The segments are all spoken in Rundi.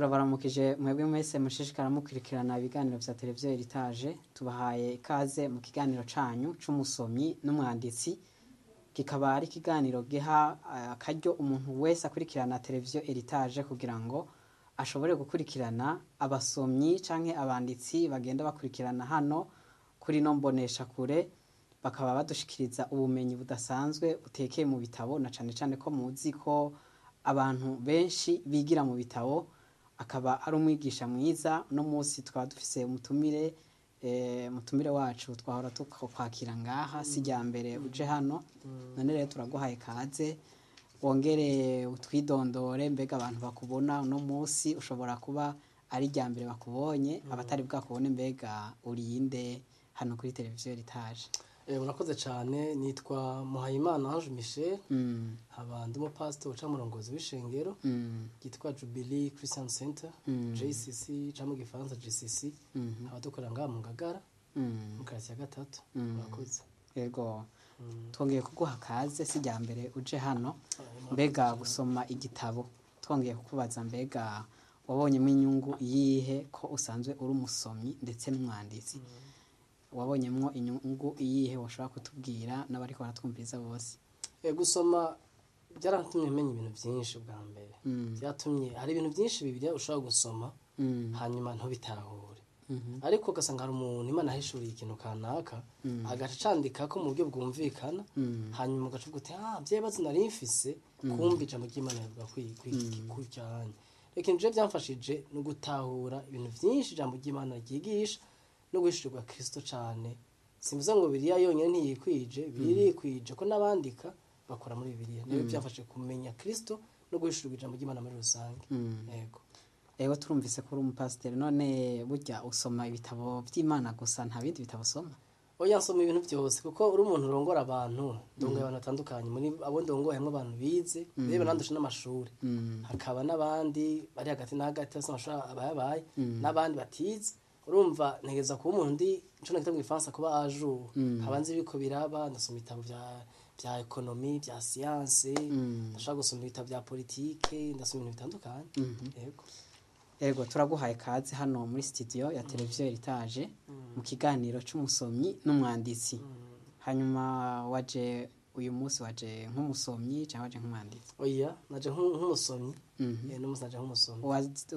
Turabaramukije mwebwe mwese mushishikara mukurikirana ibiganiro vya televiziyo Heritage. Tubahaye ikaze mu kiganiro canyu c'umusomyi n'umwanditsi, kikaba ari ikiganiro giha akaryo umuntu wese akurikirana televiziyo Heritage kugira ngo ashobore gukurikirana abasomyi canke abanditsi bagenda bakurikirana hano kuri no mbonesha kure, bakaba badushikiriza ubumenyi budasanzwe butekeye mu bitabo, na cane cane ko muzi ko abantu benshi bigira mu bitabo, akaba ari umwigisha mwiza. No munsi tukaba dufise umutumire, mutumire wacu twahora tukwakira ngaha, si rya mbere uje hano. None rero turaguhaye kaze, wongere utwidondore. Mbega abantu bakubona uno munsi ushobora kuba ari rya mbere bakubonye, abatari bwakubone, mbega urinde hano kuri televiziyo Heritage? Murakoze cyane. Nitwa Muhayimana Ange Michel, nkaba ndi umupasitori cyangwa umurongozi w'ishengero ryitwa Jubilee Christian Center, JCC cyangwa mu Gifaransa JCC, nkaba dukorera ngaha mu Ngagara, mu karasi ya gatatu. Murakoze. Yego, twongeye kuguha kaze, si rya mbere uje hano. Mbega gusoma igitabo, twongeye kukubaza, mbega wabonyemo inyungu iyihe, ko usanzwe uri umusomyi ndetse n'umwanditsi? Wabonyemwo inyungu iyihe washobora kutubwira n'abariko baratwumviriza bose? Gusoma byaratumye menya ibintu byinshi. Bwa mbere, byatumye hari ibintu byinshi Bibiliya ushobora gusoma hanyuma ntubitahure, ariko ugasanga hari umuntu Imana ahishuriye ikintu kanaka, agaca acandika ko mu buryo bwumvikana, hanyuma ugaca uvuga uti: "Ah, bya bibazo nari mfise, kumva ijambo ry'Imana rivuga kuryanye." Reka, ibintu je byamfashije ni ugutahura ibintu byinshi ijambo ry'Imana ryigisha no guhishurirwa Kristo cane. Simvuze ngo Bibiliya yonyine ntiyikwije, Bibiliya irikwije, ko n'abandika bakora muri Bibiliya. Niyo byafashe kumenya Kristo no guhishurirwa ijambo ry'Imana muri rusange. Yego. Ewe, turumvise ko uri umupasiteri. None burya usoma ibitabo by'Imana gusa, nta bindi bitabo usoma? Oya, nsoma ibintu byose, kuko uri umuntu urongora abantu. Ndongoye abantu batandukanye. Muri abo ndongoye harimo abantu bize, rero nandusha n'amashuri, hakaba n'abandi bari hagati na hagati bose amashuri abayabaye, n'abandi batize. Urumva ntegereza kuba umuntu ndi ico nakita mu Gifaransa kuba à jour, nkaba nzi ibiko biraba. Ndasoma ibitabo vya économie, vya science, ndashobora gusoma ibitabo vya politike, ndasoma ibintu bitandukanye. Yego. Ego, turaguhaye kaze hano muri studio ya televiziyo Heritage mu kiganiro c'umusomyi n'umwanditsi. Hanyuma waje uyu munsi, waje nk'umusomyi cyangwa waje nk'umwanditsi? Oya, naje nk'umusomyi. N'umunsi naje nk'umusomyi.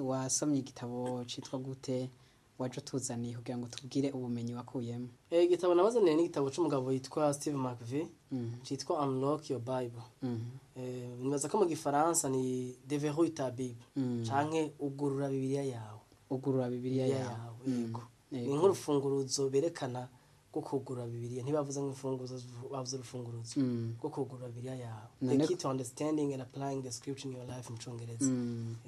Wasomye igitabo citwa gute waje utuzaniye kugira ngo tubwire ubumenyi wakuyemo? Igitabo nabazaniye ni igitabo c'umugabo yitwa Steve McVey, citwa Unlock Your Bible. Nibaza ko mu Gifaransa ni "Déverrouille ta Bible" canke "Ugurura Bibiliya yawe". Ugurura Bibiliya Bibiliya yawe. yawe, yego. Ni nk'urufunguruzo berekana rwo kugurura Bibiliya. Ntibavuze nk'imfunguzo, bavuze urufunguruzo rwo kugurura Bibiliya yawe. "The key to understanding and applying the scripture in your life" mu Congereza.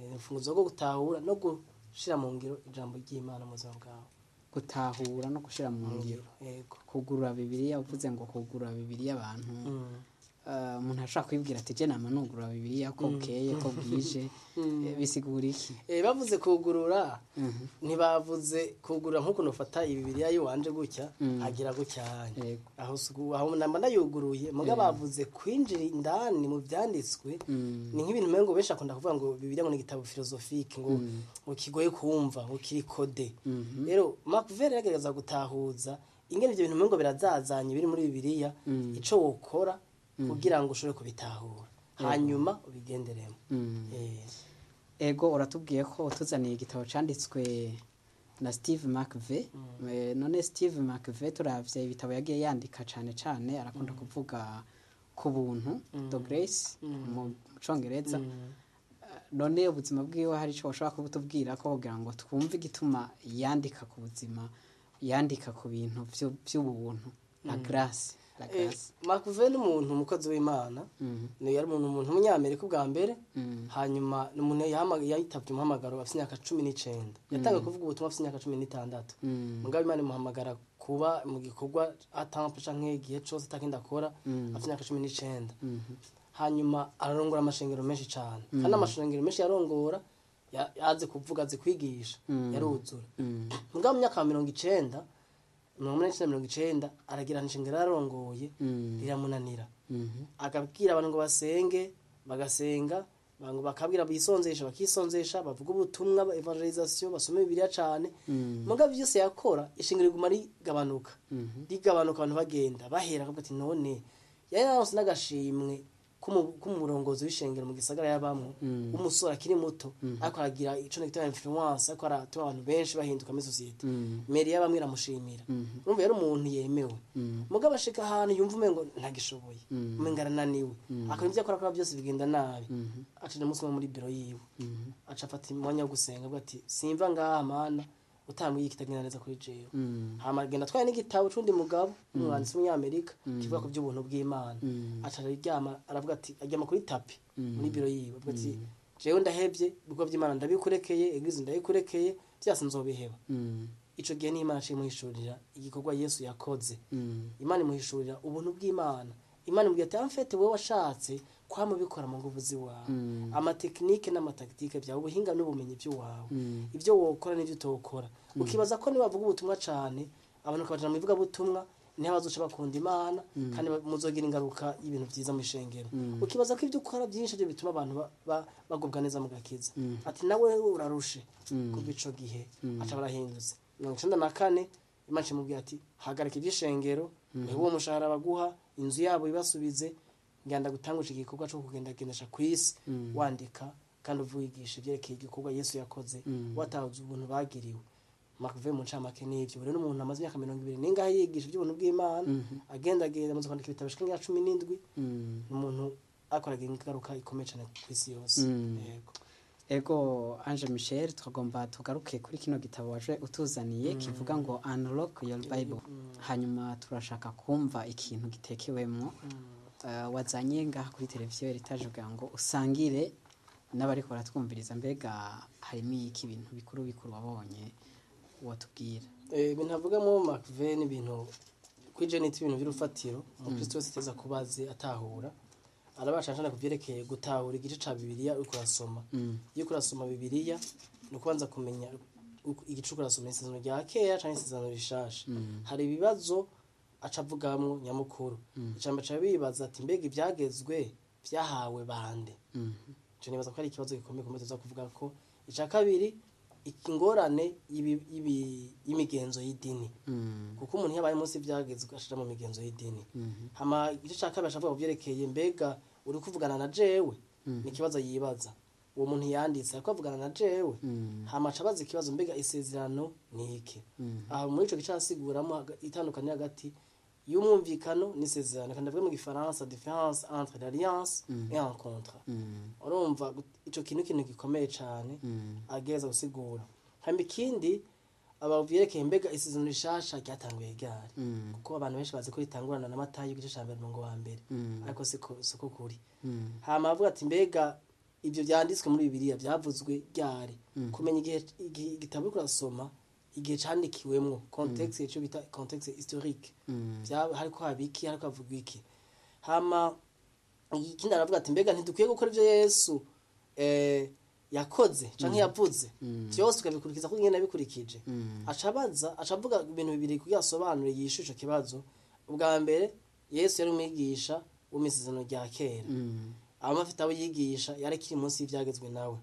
Urufunguzo rwo gutahura no gushira mu ngiro ijambo ry'Imana mu buzima bwawe. Gutahura no gushira mu ngiro. Yego. Kugurura Bibiliya, uvuze ngo kugurura Bibiliya, abantu umuntu ashobora kwibwira ati: "Je nama nugurura Bibiliya ko bukeye ko bwije." Bisigura iki? Bavuze kugurura, ntibavuze kugurura nk'ukuntu ufata Bibiliya yiwanje gutya, agira gutya. Aho aho namba ndayuguruye muga bavuze kwinjira indani mu vyanditswe. Ni nk'ibintu umengo benshi akunda kuvuga ngo Bibiliya ngo ni igitabo philosophique, ngo kigoye kumva, ngo kiri codé. Rero McVeigh yaragerageza gutahuza ingene ivyo bintu umengo birazazanye biri muri Bibiliya, ico wokora kugira ngo ushobore kubitahura hanyuma ubigenderemo. Ego, uratubwiye ko utuzaniye igitabo canditswe na Steve McVey. None Steve McVey, turavye ibitabo yagiye yandika, cane cane arakunda kuvuga ku buntu, the grace mu Congereza. None ubuzima bwiwe hari ico washobora kubutubwira ko kugira ngo twumve igituma yandika ku buzima, yandika ku bintu vy'ubuntu, la grâce, la grâce? McVeigh ni umuntu, umukozi w'Imana. Ni yari umuntu w'umunyamerika ubwa mbere. Hanyuma ni umuntu yitavye umuhamagaro afite imyaka 19. Yatangiye kuvuga ubutumwa afite imyaka 16. Mugabo Imana imuhamagara kuba mu gikorwa à temps plein canke igihe cose atakindi akora afite imyaka 19. Hanyuma ararongora amashengero menshi cane, kandi amashengero menshi yarongora yazi kuvuga, azi kwigisha, yaruzura. Mugabo mu myaka ya 90, 89, 90, aragira ishengero yarongoye riramunanira. Akabwira abantu ngo basenge, bagasenga. Bango bakabwira bisonzesha, bakisonzesha, bavuga ubutumwa, evangelisation, basome Bibiliya cane. Mugabo byose yakora, ishingiro riguma rigabanuka, rigabanuka, abantu bagenda bahera. Akavuga ati none yari yaronse n'agashimwe k'umurongozi w'ishengero mu gisagara yabamwo, umusore akiri muto, ariko aragira ico nita influence, ariko aratuma abantu benshi bahinduka muri société. Mairie yabamwe iramushimira. Urumva yari umuntu yemewe. Mugabo ashika ahantu yumva umengo ntagishoboye, umengo arananiwe, akora ivyo akora, akora byose bigenda nabi. Aca umunsi umwe muri biro yiwe, aca afata umwanya wo gusenga, avuga ati simva ngaha Mana utambwiye ikitagenda neza kuri jewe. Hama agenda atwaye n'igitabo c'undi mugabo, umwanditsi w'umunyamerika, kivuga ku by'ubuntu bw'Imana. Aca araryama, aravuga ati, aryama kuri tapis muri biro yiwe, avuga ati jewe ndahevye ibikorwa by'Imana, ndabikurekeye, église ndayikurekeye, byose nzobiheba. Ico gihe n'Imana aciye imuhishurira igikorwa Yesu yakoze. Imana imuhishurira ubuntu bw'Imana. Imana imubwira ati en fait wowe washatse kwama ubikora mu nguvu ziwawe, ama techniques n'ama tactiques byawe, ubuhinga n'ubumenyi by'uwawe, ibyo wokora n'ibyo utokora, ukibaza ko nibavuga ubutumwa cane abantu ukabajana mu ivugabutumwa niho bazoca bakunda Imana, kandi muzogira ingaruka y'ibintu vyiza mu ishengero, ukibaza ko ibyo ukora byinshi byo bituma abantu bagubwa neza mu gakiza. Ati nawe urarushe. Kuva ico gihe aca barahindutse. 94 Imana imubwira ati hagarika iby'ishengero, uhe uwo mushahara baguha, inzu yabo ibasubize, ngenda gutangusha igikorwa cyo kugendagendesha ku isi, wandika kandi uvugisha ibyerekeye igikorwa Yesu yakoze, watahuza ubuntu bagiriwe. Makuve mu ncamake n'ivyo. Rero n'umuntu amaze imyaka 20 ningahe yigisha iby'ubuntu bw'Imana, agenda amaze kwandika ibitabo bishika nka 17. Ni umuntu akoraga ingaruka ikomeye cyane ku isi yose. Yego. Ego, Ange Michel, twagomba tugaruke kuri kino gitabo waje utuzaniye kivuga ngo Unlock Your Bible. Hanyuma turashaka kumva ikintu gitekewemwo wazanye ngaha kuri televiziyo Heritage kugira ngo usangire n'abariko baratwumviriza. Mbega harimo iki, ibintu bikuru bikuru wabonye watubwira? Ibintu avugamo Macve ni ibintu kuri je nita ibintu by'urufatiro umukristo wese ateza kuba azi, atahura, arabasha cyane ku vyerekeye gutahura igice ca Bibiliya uriko urasoma. Iyo uriko urasoma Bibiliya, ni ukubanza kumenya igice uriko urasoma, isezerano rya kera canke isezerano rishasha. Hari ibibazo aca avugamwo nyamukuru. Icambere aca bibaza ati mbega ivyagezwe vyahawe bande? Ico nibaza ko ari ikibazo gikomeye kumwe tuza kuvuga ko. Ica kabiri, ingorane y'imigenzo y'idini, kuko umuntu iyo abaye munsi y'ivyagezwe ashira mu migenzo y'idini. Hama igice ca kabiri ashavuga ku vyerekeye mbega uri kuvugana na jewe? Ni ikibazo yibaza uwo muntu yanditse, ariko avugana na jewe. Hama aca abaza ikibazo, mbega isezerano ni iki? Aha muri ico gice asiguramo itandukaniro hagati y'umwumvikano n'isezerano, kandi avuga mu Gifaransa différence entre l'alliance et un contrat. Urumva ico kintu, ikintu gikomeye cane agereza gusigura. Hama ikindi aba vyerekeye mbega isezerano rishasha ryatanguye ryari, kuko abantu benshi bazi ko ritangurana na Matayo igice ca mbere umurongo wa mbere, ariko siko kuri. Hama avuga ati mbega ibyo vyanditswe muri Bibiliya vyavuzwe ryari? Kumenya igihe igitabo uriko urasoma, igihe candikiwemwo, contexte, ico bita contexte historique, hariko haba iki, hariko havugwa iki. Hama ikindi aravuga ati mbega ntidukwiye gukora ivyo Yesu yakoze canke yavuze vyose, tukabikurikiza kuko ingene yabikurikije? Aca abaza, aca avuga ibintu bibiri kugira asobanure, yishure ico kibazo. Ubwa mbere, Yesu yari umwigisha wo mw'isezerano rya kera, aba afite abo yigisha, yari akiri munsi y'ivyagezwe nawe.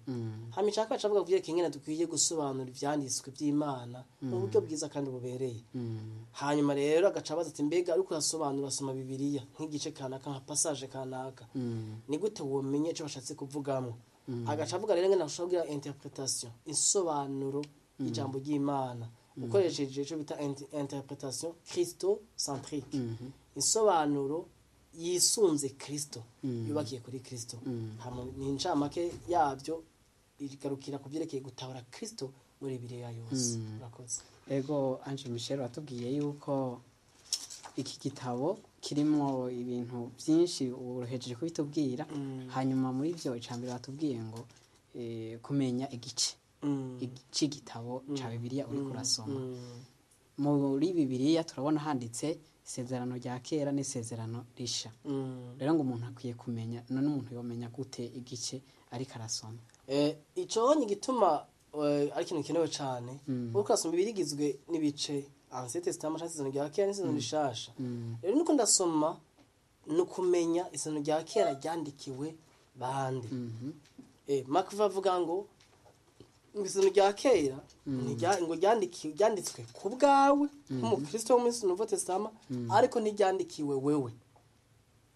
Hama ica kabiri aca avuga kuvyerekeye ingene dukwiye gusobanura ivyanditswe vy'Imana mu buryo bwiza kandi bubereye. Hanyuma rero agaca abaza ati mbega ariko urasobanura, asoma Bibiliya nk'igice kanaka, nka passage kanaka, ni gute womenya ico bashatse kuvugamwo? Agaca avuga rero ingene ushobora kugira interpretation, insobanuro y'ijambo ry'Imana, ukoresheje ico bita interpretation christocentrique, insobanuro yisunze Kristo, yubakiye kuri Kristo. Hama ni incamake yabyo igarukira ku vyerekeye gutahura Kristo muri Bibiliya yose. Urakoze. Ego, Ange Michel, watubwiye yuko iki gitabo kirimo ibintu byinshi, uhejeje kubitubwira. Hanyuma muri byo, icambere watubwiye ngo kumenya igice c'igitabo ca Bibiliya uriko urasoma. Muri Bibiliya turabona handitse isezerano rya kera n'isezerano risha. Rero ngo umuntu akwiye kumenya, none umuntu yomenya gute igice ariko arasoma? Ico honye igituma ari ikintu gikenewe cane, uriko urasoma Bibiliya igizwe n'ibice, Ancien Testament canke isezerano rya kera n'isezerano rishasha. Rero nuko ndasoma, ni ukumenya isezerano rya kera ryandikiwe bande. Makuva avuga ngo isezerano rya kera ngo ryanditswe ku bwawe nk'umukristo wo muri Nouveau Testament, ariko ntiryandikiwe wewe.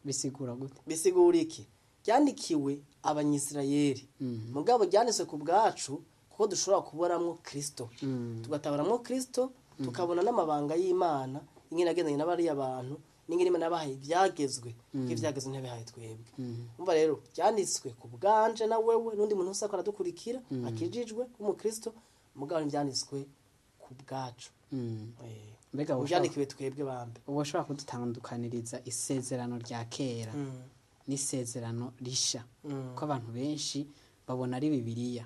Bisigura gute? Bisigura iki? Ryandikiwe Abanyisirayeli, mugabo ryanditswe ku bwacu kuko dushobora kubonamwo Kristo, tugataburamwo Kristo, tukabona n'amabanga y'Imana ingene yagendanye n'abariya bantu, n'ingene Imana yabahaye ivyagezwe, kuko ivyagezwe ntiyabihaye twebwe. Umva rero, ryanditswe ku bwanje na wewe n'undi muntu wese ariko aradukurikira akijijwe w'umukristo, mugabo ntivyanditswe ku bwacu. Mbega Vyandikiwe twebwe bambe. Woshobora kudutandukaniriza isezerano rya kera n'isezerano risha? Ko abantu benshi babona ari Bibiliya,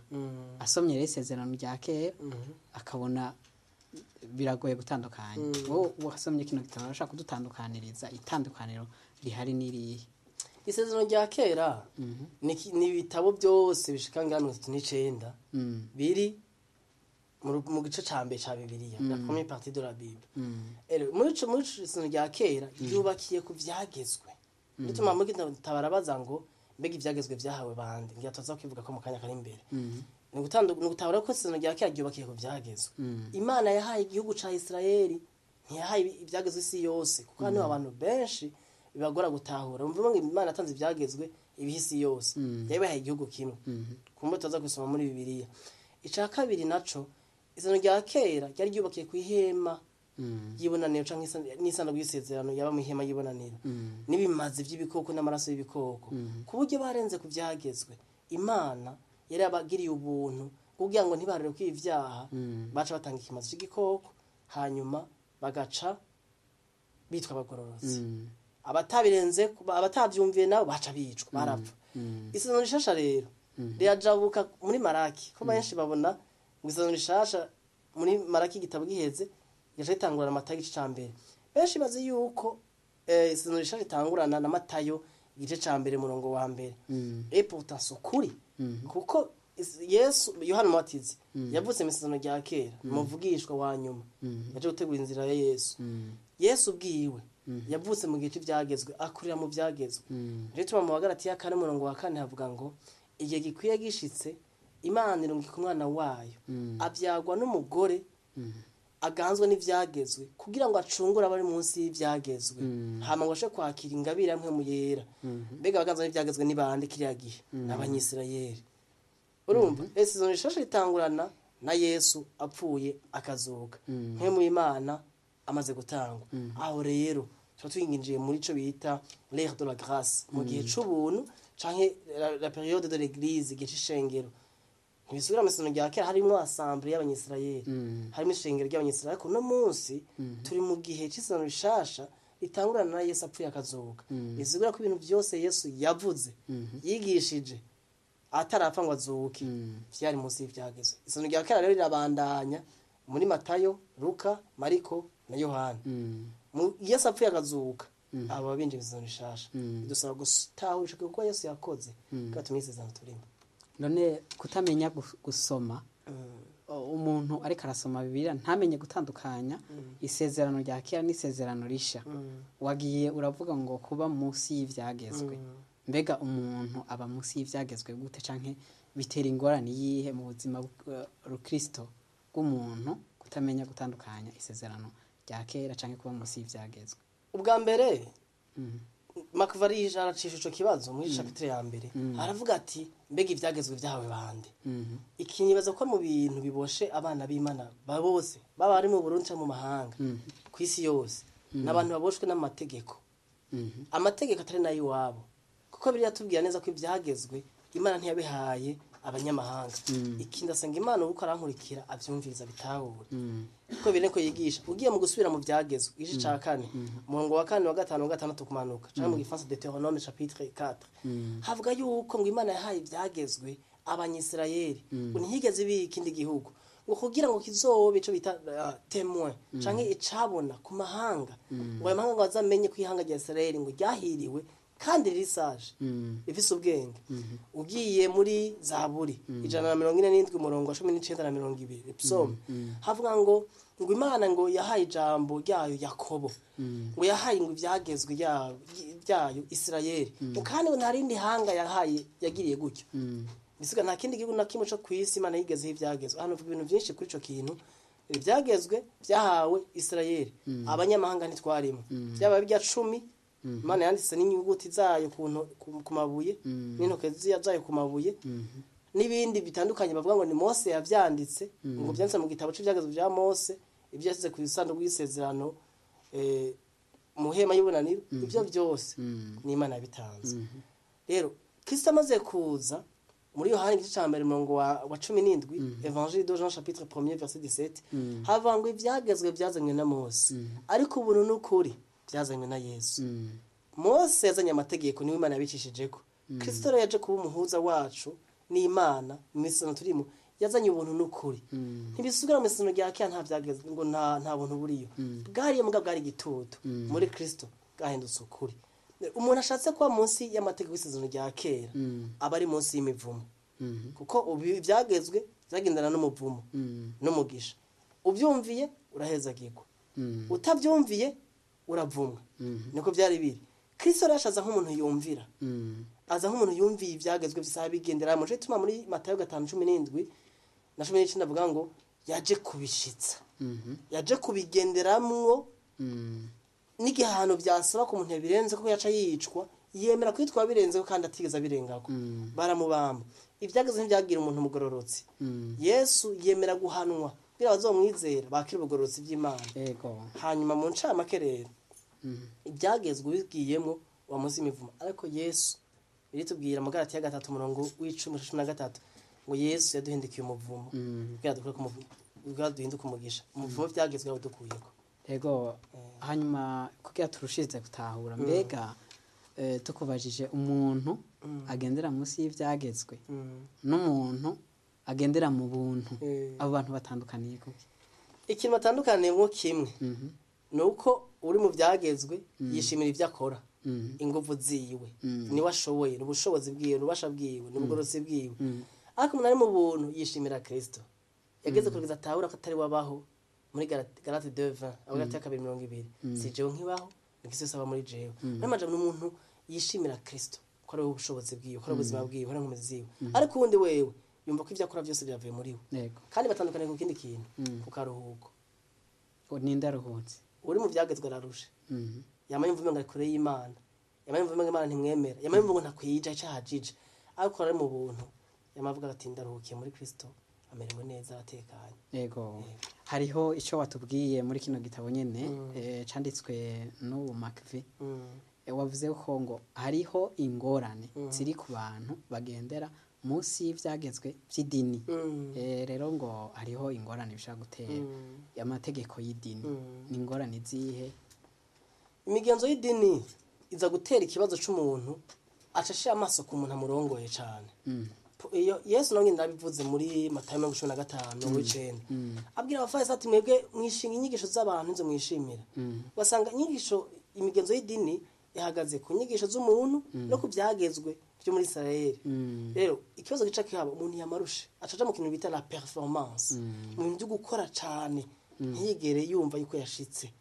asomye rero isezerano rya kera akabona biragoye gutandukanya. Wowe wasomye kino gitabo, urashobora kudutandukaniriza itandukaniro rihari n'irihe? Isezerano rya kera ni ibitabo byose bishika ngira 39 biri mu gice ca mbere ca Bibiliya, la première partie de la Bible. Ero muri ico isezerano rya kera ryubakiye ku vyagezwe. Bituma muri tabarabaza ngo mbega ivyagezwe vyahawe bande? Ngira tuza kwivuga ko mu kanya kari imbere. Ni gutahura ko isezerano rya kera ryubakiye ku vyagezwe. Imana yahaye igihugu ca Isirayeli, ntiyahaye ivyagezwe isi yose, kuko hano abantu benshi bibagora gutahura. Umva ngo Imana yatanze ivyagezwe ibiha isi yose, yabihaye igihugu kimwe. Kumbe tuza gusoma muri Bibiliya. Ica kabiri naco, isezerano rya kera ryari ryubakiye ku ihema y'ibonaniro canke n'isanduku y'isezerano yaba mu ihema y'ibonaniro, n'ibimazi vy'ibikoko n'amaraso y'ibikoko, ku buryo barenze ku vyagezwe. Imana yari yabagiriye ubuntu kugira ngo ntibarire ko ivyaha, baca batanga ikimazi c'igikoko, hanyuma bagaca bitwa abagororotsi. Abatabirenze, abatavyumviye nabo baca bicwa, barapfa. Isezerano rishasha rero rirajabuka muri Maraki, ko benshi babona ngo isezerano rishasha muri Maraki igitabo giheze gica ritangurana Matayo igice ca mbere. Benshi bazi yuko isezerano rishasha ritangurana na Matayo igice ca mbere murongo wa mbere. Et pourtant si ukuri, kuko Yesu, Yohana Umubatizi, yavutse mu isezerano rya kera, umuvugishwa wa nyuma yaje gutegura inzira ya Yesu. Yesu ubwiwe yavutse mu gihe cy'ibyagezwe, akurira mu byagezwe. Rero tuma mu Bagalatiya 4 umurongo wa 4 havuga ngo igihe gikwiye gishitse, Imana irungika umwana wayo, abyagwa n'umugore aganzwe n'ivyagezwe, kugira ngo acungure abari munsi y'ivyagezwe, hama ngo ashe kwakira ingabire amwe mu yera. Mbega abaganzwe n'ivyagezwe ni bande kiriya gihe? N'Abanyisirayeli. Urumva isezerano rishasha ritangurana na Yesu apfuye akazuka, mwe mu Imana amaze gutangwa. Aho rero tuba twinjiye muri ico bita l'ère de la grâce, mu gihe c'ubuntu canke la période de l'église, igihe c'ishengero. Ntibisubira mu isezerano rya kera harimwo assemblée y'Abanyisirayeli, harimo ishengero ry'Abanyisirayeli, ariko uno munsi turi mu gihe c'isezerano rishasha ritangurana na Yesu apfuye akazuka. Bisigura ko ibintu byose Yesu yavuze, yigishije atarapfa ngo azuke, vyari munsi y'ivyagezwe. Isezerano rya kera rero rirabandanya muri Matayo, Luka, Mariko na Yohana. Yesu apfuye akazuka, aba binjiye mu isezerano rishasha. Bidusaba gutahurisha kuko Yesu yakoze kandi tumenye isezerano turimo. None kutamenya gusoma, umuntu ariko arasoma Bibiliya ntamenye gutandukanya isezerano rya kera n'isezerano risha, wagiye uravuga ngo kuba munsi y'ivyagezwe. Mbega umuntu aba munsi y'ivyagezwe gute, canke bitera ingorane yihe mu buzima rukristo bw'umuntu kutamenya gutandukanya isezerano rya kera canke kuba munsi y'ivyagezwe? Ubwa mbere, Makuvarije aracisha ico kibazo muri chapitre ya mbere, aravuga ati mbega ivyagezwe vyahawe bande? Ikinibaza ko mu bintu biboshe abana b'Imana bose, baba bari mu Burundi canke mu mahanga, ku isi yose, n'abantu baboshwe n'amategeko, amategeko atari nayo iwabo, kuko biriya tubwira neza ko ivyagezwe Imana ntiyabihaye abanyamahanga. Ikindi, asenga Imana uko arankurikira avyumviriza bitahure, kuko biri ko yigisha ugiye mu gusubira mu vyagezwe igice ca 4 umurongo wa 4, wa 5, wa 6 kumanuka, canke mu gifaransa Deutéronome chapitre 4, havuga yuko ngo Imana yahaye ivyagezwe Abanyisirayeli, ngo ntiyigeze ibiha ikindi gihugu, ngo kugira ngo kizobe ico bita témoin canke icabona ku mahanga, ngo ayo mahanga ngo azamenye ko ihanga rya Isirayeli ngo ryahiriwe kandi riri sage, rifise ubwenge. Ugiye muri Zaburi 147 umurongo wa 19 na 20, psaume, havuga ngo Imana ngo yahaye ijambo ryayo Yakobo, ngo yahaye ngo ivyagezwe byayo Isirayeli, ngo kandi ngo nta rindi hanga yahaye yagiriye gutyo. Bisiga nta kindi gihugu na kimwe cyo ku isi Imana yigezeho ibyagezwe. Hano vuga ibintu byinshi kuri ico kintu. Ibyagezwe byahawe Isirayeli, abanyamahanga ntitwarimo. Byaba bijya 10 Imana yanditse n'inyuguti zayo ku mabuye, n'intoke zayo ku mabuye, n'ibindi bitandukanye bavuga ngo ni Mose yavyanditse, ngo byanditse mu gitabo cy'ibyagezwe bya Mose, ibyo yasize ku isanduku y'isezerano mu hema y'ibonaniro. Ibyo byose ni Imana yabitanze. Rero Kristo amaze kuza muri Yohana igice cya mbere umurongo wa 17, Évangile de Jean chapitre 1er verset 17, havuga ngo ibyagezwe byazanywe na Mose, ariko ubuntu n'ukuri byazanywe na Yesu. Mose yazanye amategeko, niwe Imana yabicishijeko. Kristo rero yaje kuba umuhuza wacu n'Imana mu isezerano turimo, yazanye ubuntu n'ukuri. Ntibisubira mu isezerano rya kera, nta byagezwe ngo nta buntu buriyo. Bwariyo mbwa bwari igitutu, muri Kristo bwahindutse ukuri. Umuntu ashatse kuba munsi y'amategeko y'isezerano rya kera aba ari munsi y'imivumo, kuko ibyagezwe byagendana n'umuvumo n'umugisha. Ubyumviye urahezagirwa, utabyumviye uravumwa. Niko byari biri. Kristo rero ashaza nk'umuntu yumvira, aza nk'umuntu yumviye ibyagezwe byose bigendera mu tuma muri Matayo 5:17 na 19 avuga ngo yaje kubishitsa, yaje kubigenderamwo. N'igihano byasaba ku muntu yabirenze ko yaca yicwa, yemera kwitwa birenze kandi atigeze abirengako, baramubamba. Ibyagezwe ntibyagira umuntu mugororotsi. Yesu yemera guhanwa kugira abazomwizera bakire ubugororotsi bw'Imana. Hanyuma mu ncamake rero ibyagezwe ubigiyemo wa munsi imivumo, ariko Yesu biritubwira mu Galatiya 3 umurongo w'icumi cumi na gatatu ngo Yesu yaduhindukiye umuvumo kugira dukure ku muvumo, kugira duhinduke umugisha. Umuvumo byagezwe yawudukuyeko. Ego, hanyuma kugira turushize gutahura, mbega tukubajije umuntu agendera munsi y'ibyagezwe n'umuntu agendera mu buntu, abo bantu batandukaniye kuki? Ikintu batandukaniye nko kimwe ni uko uri mu byagezwe yishimira ibyo akora, ingufu ziwe, niwe ashoboye, ni ubushobozi bwiwe, ni ububasha bwiwe, ni ubugororotsi bwiwe. Ariko umuntu ari mu buntu yishimira Kristo. Yageze kugeza atahura ko atari wabaho muri Galate 2:20, Abagalati 2:20, si jewe nkibaho, ni Kristo aba muri jewe. N'amajambo n'umuntu yishimira Kristo ko ari ubushobozi bwiwe, ko ari ubuzima bwiwe, ko ari inkomezi ziwe. Ariko uwundi wewe yumva ko ibyo akora byose byavuye muri we. Kandi batandukaniye ku kindi kintu, ku karuhuko. Ninde aruhutse? Uri mu byagezwe ararusha. Yama yumva umenga ari kure y'Imana, yama yumva umenga Imana ntimwemera, yama yumva ngo ntakwija icahajije. Ariko ari mu buntu, yama avuga ati ndaruhukiye muri Kristo, amerewe neza, aratekanye. Yego. Hariho ico watubwiye muri kino gitabo nyene canditswe n'uwo McVie. Wavuze ko ngo hariho ingorane ziri ku bantu bagendera munsi y'ivyagezwe by'idini. Rero ngo hariho ingorane bishobora gutera amategeko y'idini. Ni ingorane zihe? Imigenzo y'idini iza gutera ikibazo c'umuntu acashira amaso ku muntu amurongoye cane. Iyo Yesu nawe ndabivuze muri Matayo 15:9, abwira abafarisayo ati mwebwe mwishinga inyigisho z'abantu nzo mwishimira. Wasanga inyigisho, imigenzo y'idini ihagaze ku nyigisho z'umuntu no ku byagezwe byo muri Israel. Rero ikibazo gica kihaba, umuntu yamarushe acaja mu kintu bita la performance, mu bintu byo gukora cane, ntiyigere yumva yuko yashitse.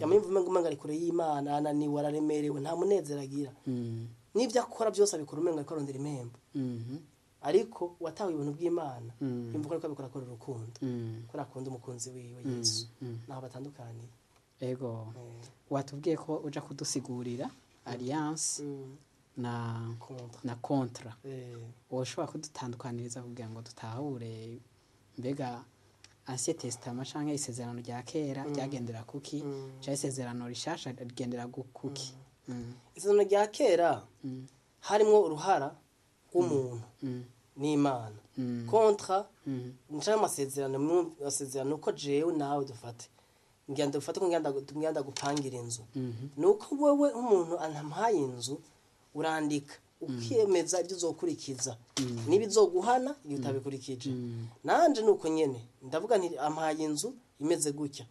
Yamuyumva umenga umenga ari kure y'Imana, ananiwe, araremerewe, nta munezero agira. N'ibyo akora byose abikora umenga ariko arondera impembo. Ariko watawe ibintu by'Imana, yumva ko ariko abikora akora urukundo, ko akunda umukunzi wiwe Yesu. Naho batandukaniye. Ego. Watubwiye ko uja kudusigurira alliance na contrat. Woshobora kudutandukaniriza kugira ngo dutahure mbega Ancien Testament canke isezerano rya kera ryagendera kuki, canke isezerano rishasha rigendera kuki? Isezerano rya kera harimwo uruhara rw'umuntu n'Imana. Contrat nca amasezerano uko jewe nawe dufate, ngenda dufate ko ngenda gupangira inzu, nuko wewe umuntu antampaye inzu urandika ukiyemeza ibyo uzokurikiza nibizoguhana iyo utabikurikije. Nanje nuko nyene ndavuga nti ampaye inzu imeze gutya,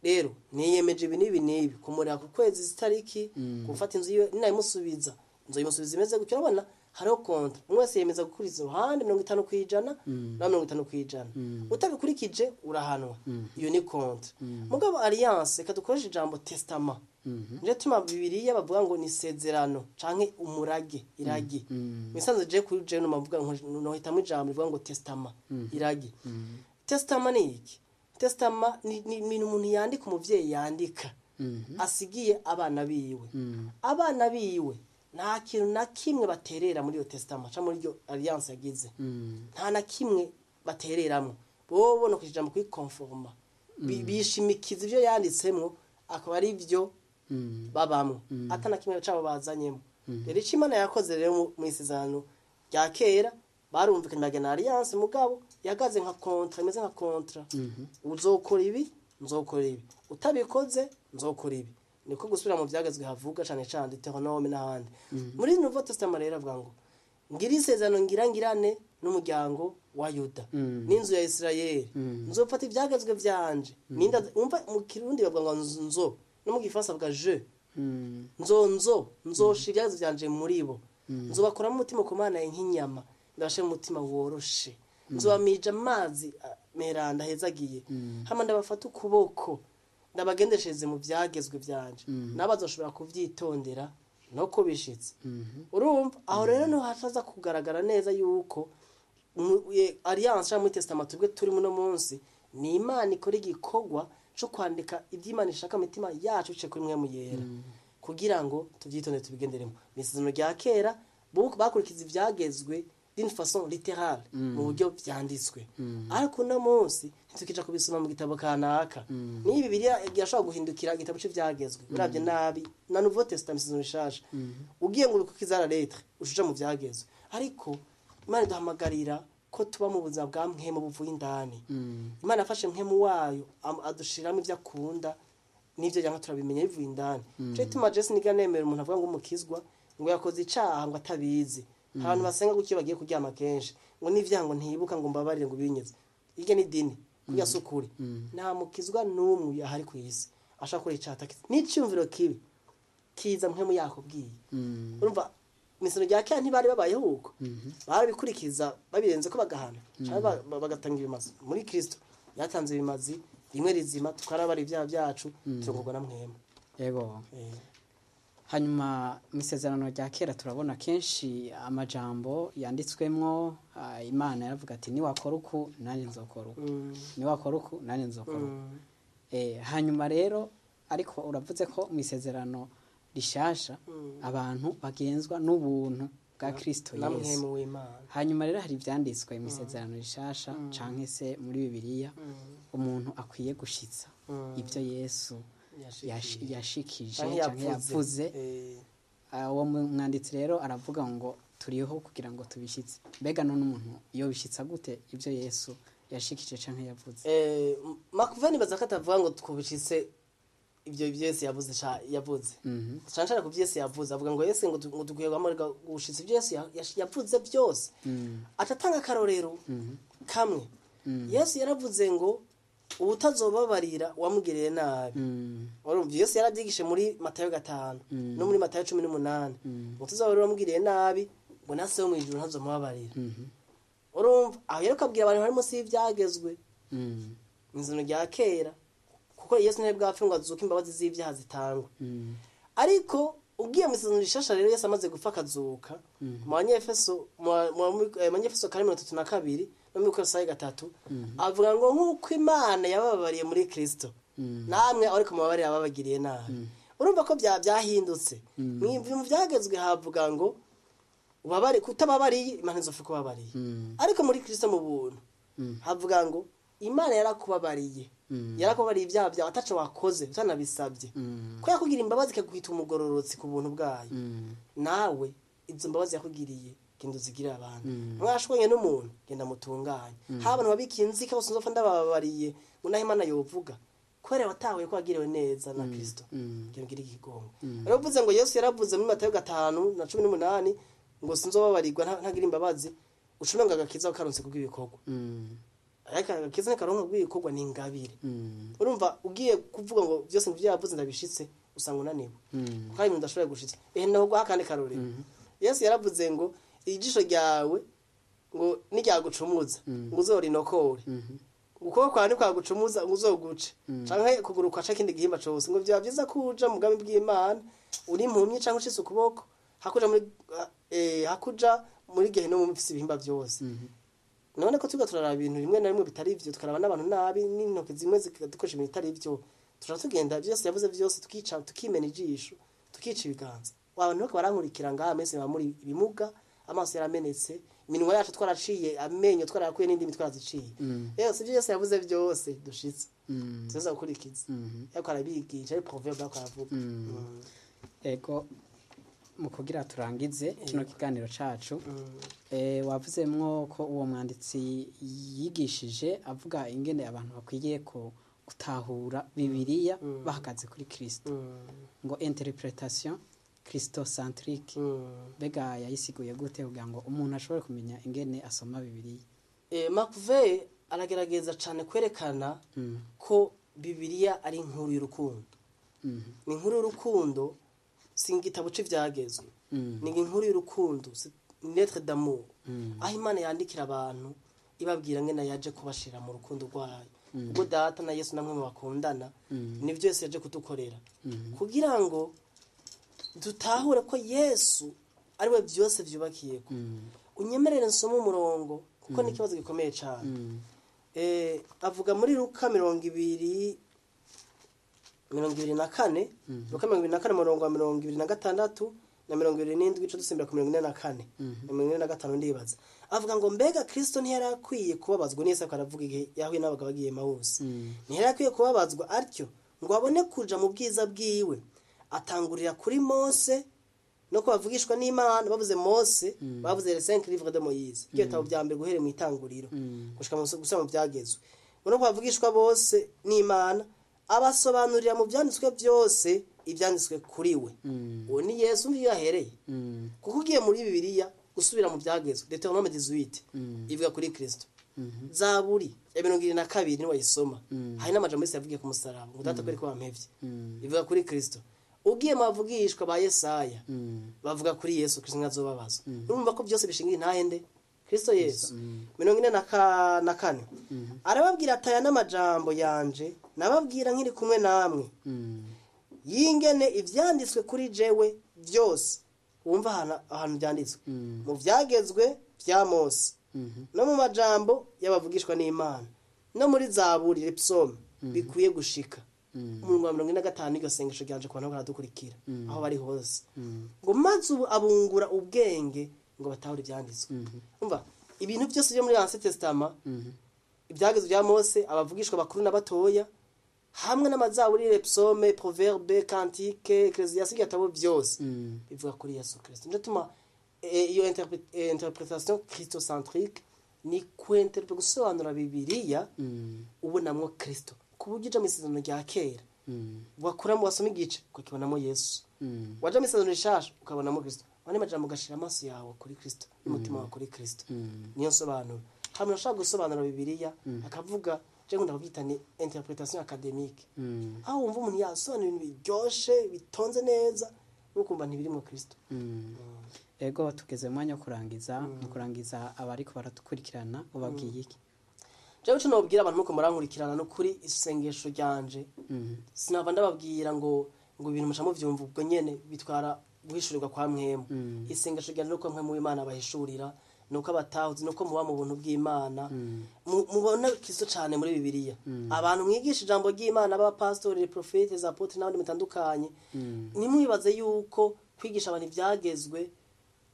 rero niyemeje ibi nibi nibi kumurira ku kwezi zitariki gufata inzu yiwe ninayimusubiza inzu yimusubiza imeze gutya. Urabona hariho kontra, umwe wese yemeza gukuriza uruhande 50% na 50%, utabikurikije urahanwa. Iyo ni kontra. Mugabo alliance, reka dukoreshe ijambo testament, Nico gituma Bibiliya bavuga ngo ni isezerano canke umurage, iragi. Misanze je kuri je no mavuga nohitamwo ijambo rivuga ngo testament, iragi. Testament ni iki? Testament ni ibintu umuntu yandika, umuvyeyi yandika asigiye abana biwe. Abana biwe nta kintu na kimwe baterera muri iyo testament canke muri iyo alliance yagize. Nta na kimwe batereramwo. Bobo no kwijambo kuri conforma, bishimikiza ivyo yanditsemwo, akaba ari byo babamwo, ata na kimwe cabo bazanyemo. Rero ico Imana yakoze rero mu isezerano rya kera, barumvikanye bagena alliance, mugabo yagaze nka contrat, imeze nka contrat: uzokora ibi, nzokora ibi, utabikoze nzokora ibi. Niko gusubira mu byagezwe havuga cane cane Deutéronome n'ahandi. Muri Nouveau Testament rero avuga ngo ngira isezerano ngira ngirane n'umuryango wa Yuda n'inzu ya Isirayeli, nzofata ibyagezwe vyanje. Ninda umva mu Kirundi bavuga ngo nzo, no mu Gifaransa bavuga je. Nzo nzoshira ibyagezwe vyanje muri bo, nzobakuramo umutima kumana nk'inyama, ndabashe mu mutima woroshe, nzobamija amazi meranda ahezagiye, hama ndabafata ukuboko, ndabagendeshereze mu byagezwe vyanje, nabo bazoshobora kuvyitondera no kubishitsa. Urumva aho rero niho haza kugaragara neza yuko alliance cyangwa muri testament twebwe turi muno munsi, ni Imana ikora igikorwa cyo kwandika iby'Imana ishaka mu mitima yacu biciye kuri Mpwemu Yera, kugira ngo tubyitondere, tubigenderemo. Mu isezerano rya kera bakurikiza ibyagezwe d'une façon littérale, mu buryo vyanditswe, ariko uno munsi ntitukija kubisoma mu gitabo kanaka. Niba Bibiliya irashobora guhindukira igitabo c'ivyagezwe uravye nabi, na Nouveau Testament, isezerano rishasha, ugiye ngo ubikukiza la lettre, ushuja mu vyagezwe. Ariko Imana iduhamagarira ko tuba mu buzima bwa mpwemu buvuye indani. Imana yafashe mpwemu wayo adushiramo ivyo akunda n'ivyo yanka, turabimenya bivuye indani. Nico gituma Jesi niga nemera umuntu avuga ngo umukizwa ngo yakoze icaha ngo atabizi. Abantu basenga gutyo bagiye kuryama kenshi ngo n'ivyaha ngo ntibuka, ngo mbabarire, ngo binyeze iryo ni dini kurya sukuri. Nta mukizwa n'umwe ahari ku isi ashaka gukora icaha atakizi n'iciyumviro kibi kiza mpwemu yakubwiye. Urumva mw'isezerano rya kera ntibari babayeho uko, barabikurikiza babirenze ko bagahana canke bagatanga ibimazi. Muri Kristo yatanze ibimazi rimwe rizima, tukarabara ibyaha byacu, turongorwa na mpwemu. Yego. Hanyuma mu isezerano rya kera turabona kenshi amajambo yanditswemwo, Imana yaravuga ati: "Niwakora uku, nanjye nzokora uku, niwakora uku, nanjye nzokora uku." Hanyuma rero ariko uravuze ko mu isezerano rishasha abantu bagenzwa n'ubuntu bwa Kristo na Yesu. Mpwemu w'Imana. Hanyuma rero hari ivyanditswe mu isezerano rishasha canke se muri Bibiliya umuntu akwiye gushitsa ibyo Yesu yashikije canke canke yavuze. Uwo mwanditsi rero aravuga ngo turiho kugira ngo tubishitse. Mbega none umuntu iyo bishitsa gute ibyo Yesu yashikije canke yavuze? Makuva nibaza ko atavuga ngo twubishitse ibyo Yesu yavuze yavuze. Cane cane ku byo Yesu yavuze, avuga ngo Yesu ngo ngo dukwiye guhamagara gushitsa ibyo Yesu yavuze byose. Atatanga akarorero kamwe. Yesu yaravuze ngo ubutazobabarira wamugiriye nabi. Urumva Yesu yarabyigishe muri Matayo 5 no muri Matayo 18, ngo tuzabarira wamugiriye nabi, ngo na Se wo mu ijuru ntazomubabarira. Urumva aho rero akabwira abantu bari munsi y'ibyagezwe mu izina rya kera, kuko Yesu ntiyari bwapfe ngo azuke imbabazi z'ibyaha zitangwa. Ariko ugiye mu isezerano rishasha rero, Yesu amaze gupfa akazuka, mu Banyefeso mu Banyefeso 4:32 no muri Kolosayi 3, avuga ngo nk'uko Imana yabababariye muri Kristo, namwe ariko mubabarire ababagiriye nabi. Urumva ko byahindutse. Mu byagezwe havuga ngo ubabare, kutababariye Imana izofa kubabariye. Ariko muri Kristo mu buntu havuga ngo Imana yarakubabariye, yarakubabariye ibyaha byawe ataco wakoze, utanabisabye, ko yakugira imbabazi ikaguhita umugororotsi ku buntu bwayo. Nawe izo mbabazi yakugiriye, genda uzigirire abantu. Mwashwanye n'umuntu, genda mutunganye. Haba abantu babika inzika bose, nzopfa ndabababariye, ngo naho Imana yovuga kubera watahuye ko wagiriwe neza na Kristo, genda ugire ikigongo. Rero uvuze ngo Yesu yaravuze muri Matayo 5:18 ngo sinzobabarirwa ntagira imbabazi, ucume ngo agakiza karonse kubw'ibikorwa. Ariko agakiza ntikaronka kubw'ibikorwa, ni ingabire. Urumva ugiye kuvuga ngo byose ngo ibyo yavuze ndabishitse, usanga unaniwe, kuko hari ibintu udashoboye gushitsa. Naho guha akandi karorero, Yesu yaravuze ngo ijisho ryawe ngo niryagucumuza ngo uzorinokore. Ukuboko kwawe ntikwagucumuza ngo uzoguce, canke ukuguru kwaca ikindi gihimba cose, ngo vyaba vyiza ko uja mu bwami bw'Imana uri impumyi canke ucitse ukuboko, hakuja muri hakuja muri gehinomu mufise ibihimba vyose. None ko turiko turaraba ibintu rimwe na rimwe bitari ivyo, tukaraba n'abantu nabi n'intoke zimwe zikadukoresha ibintu bitari ivyo, tuca tugenda vyose yavuze vyose tukica, tukimena ijisho, tukica ibiganza. Abantu bariko barankurikira ngaha mese baba muri ibimuga, amaso yaramenetse, iminwa yacu twaraciye, amenyo twarayakuye, n'indimi twaraziciye. Rero sivyo Yesu yavuze vyose dushitse tuza gukurikiza, ariko arabigisha, ari proverbe ariko aravuga. Ego, mu kugira turangize kino kiganiro cacu, wavuzemwo ko uwo mwanditsi yigishije avuga ingene abantu bakwiye ko gutahura Bibiliya bahagaze kuri Kristo, ngo interpretation christocentrique. Mbega yayisiguye gute kugira ngo umuntu ashobore kumenya ingene asoma Bibiliya? McVeigh aragerageza cane kwerekana ko Bibiliya ari inkuru y'urukundo. Ni inkuru y'urukundo, si igitabo c'ivyagezwe. Ni inkuru y'urukundo, c'est une lettre d'amour, aho Imana yandikira abantu ibabwira ngene yaje kubashira mu rukundo rwayo, ubwo Data na Yesu namwe bakundana. Nivyo Yesu yaje kudukorera, kugira ngo dutahure ko Yesu ari we byose vyubakiyeko. Unyemerere nsome umurongo, kuko ni ikibazo gikomeye cane. Avuga muri Luka 24, Luka 24, umurongo wa 26 na 27, ico dusimbira ku 44 na 45 ndibaza. Avuga ngo: "Mbega Kristo ntiyari akwiye kubabazwa?" Neza ariko aravuga igihe yahuye n'abagabo bagiye Emawusi. "Ntiyari akwiye kubabazwa atyo ngo abone kuja mu bwiza bwiwe?" Atangurira kuri Mose no ko bavugishwa n'Imana. Bavuze Mose, bavuze les cinq livres de Moïse, ibyo bitabo bya mbere guherera mu itanguriro gushika mu gusa mu byagezwe. Ngo no ko bavugishwa bose n'Imana, abasobanurira mu byanditswe byose ibyanditswe kuri we. Uwo ni Yesu, mvi yahereye, kuko ugiye muri Bibiliya gusubira mu byagezwe, Deutéronome 18 ivuga kuri Kristo, Zaburi ya 72 niwayisoma, hari n'amajambo yose yavugiye ku musaraba ngo: "Data, kwereka wampevye", ivuga kuri Kristo. Ugiye mu bavugishwa ba Yesaya, bavuga kuri Yesu Kristo nkazobabazwa. Urumva ko byose bishingiye intahende Kristo Yesu. 44 arababwira ati: "Aya n'amajambo yanje nababwira nkiri kumwe namwe, yingene ivyanditswe kuri jewe byose." Wumva ahantu byanditswe mu vyagezwe vya Mose no mu majambo y'abavugishwa n'Imana no muri Zaburi, les psaumes, bikwiye gushika. Umurongo wa 45, iryo sengesho ryanje ku bantu baradukurikira aho bari hose, ngo: "Maze ubu abungura ubwenge ngo batahure ivyanditswe." Umva, ibintu byose byo muri Ancien Testament, ibyagezwe bya Mose, abavugishwa bakuru na batoya, hamwe n'amazaburi, les psaumes, proverbe, cantique, Ecclésiaste, ibitabo byose bivuga kuri Yesu Kristo. Nico tuma iyo interpretation christocentrique ni kwinterpre, gusobanura Bibiliya ubonamwo Kristo, ku buryo uja mu Isezerano rya Kera wakuramo, wasoma igice ukakibonamo Yesu, waja mu Isezerano rishasha ukabonamo Kristo, wane majambo ugashira amaso yawe kuri Kristo n'umutima wawe kuri Kristo. Niyo nsobanuro. Hari umuntu ashobora gusobanura Bibiliya akavuga, je nkunda kubyita ni interpretation académique, aho wumva umuntu yasobanura ibintu biryoshe, bitonze neza, ukumva ntibirimo Kristo. Ego, tugeze mu mwanya wo kurangiza. Mu kurangiza, abariko baradukurikirana ubabwiye iki? Jewe ico nobwira abantu muko murankurikirana, no kuri isengesho ryanje, sinava ndababwira ngo ibintu muca muvyumva ubwo nyene, bitwara guhishurirwa kwa Mpwemu. Isengesho ryanje nuko Mpwemu w'Imana abahishurira, nuko abatahuzi, nuko muba mu buntu bw'Imana, mubona Kristo cane muri Bibiliya. Abantu mwigisha ijambo ry'Imana, b'abapasitori, prophètes, apôtres n'abandi mutandukanye, ntimwibaze yuko kwigisha abantu ivyagezwe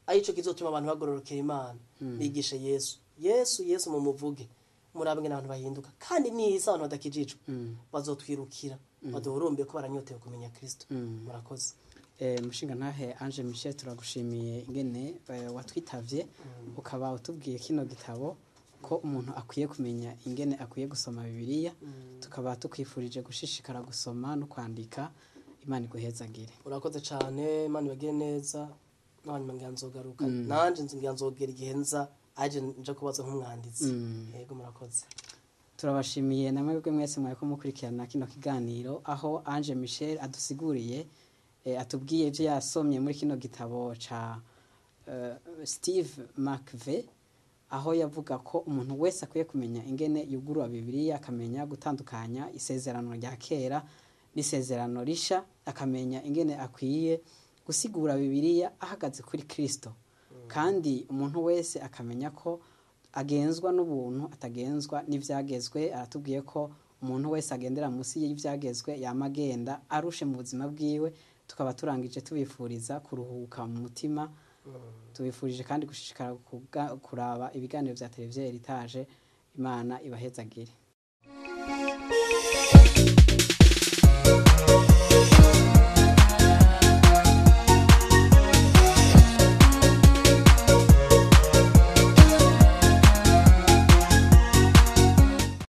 arico kizotuma abantu bagororokera Imana. Bigishe Yesu, Yesu, Yesu, mumuvuge, murabe ingene abantu bahinduka. Kandi nisa abantu badakijijwe bazotwirukira, baduhurumbiye ko baranyotewe kumenya Kristo. Murakoze. Mushinga ntahe Ange Michel, turagushimiye ingene watwitavye, ukaba utubwiye kino gitabo, ko umuntu akwiye kumenya ingene akwiye gusoma Bibiliya. Tukaba tukwifurije gushishikara gusoma no kwandika. Imana iguhezagire. Urakoze cane, Imana ibagire neza. N'abanyuma ngira nzogaruka, nanje ngira nzogera igihe nza aje nje kubaza nk'umwanditsi. Yego, murakoze. Turabashimiye namwe bwe mwese mwariko mukurikirana kino kiganiro, aho Ange Michel adusiguriye, atubwiye ibyo yasomye muri kino gitabo ca Steve McVeigh. Aho yavuga ko umuntu wese akwiye kumenya ingene yugurura Bibiliya, akamenya gutandukanya isezerano rya kera n'isezerano risha, akamenya ingene akwiye gusigura Bibiliya ahagaze kuri Kristo. Kandi umuntu wese akamenya ko agenzwa n'ubuntu, atagenzwa n'ivyagezwe. Aratubwiye ko umuntu wese agendera munsi y'ivyagezwe yama agenda arushe mu buzima bwiwe. Tukaba turangije tubifuriza kuruhuka mu mutima. Tubifurije kandi gushishikara kuraba ibiganiro vya televiziyo Heritage. Imana ibahezagire.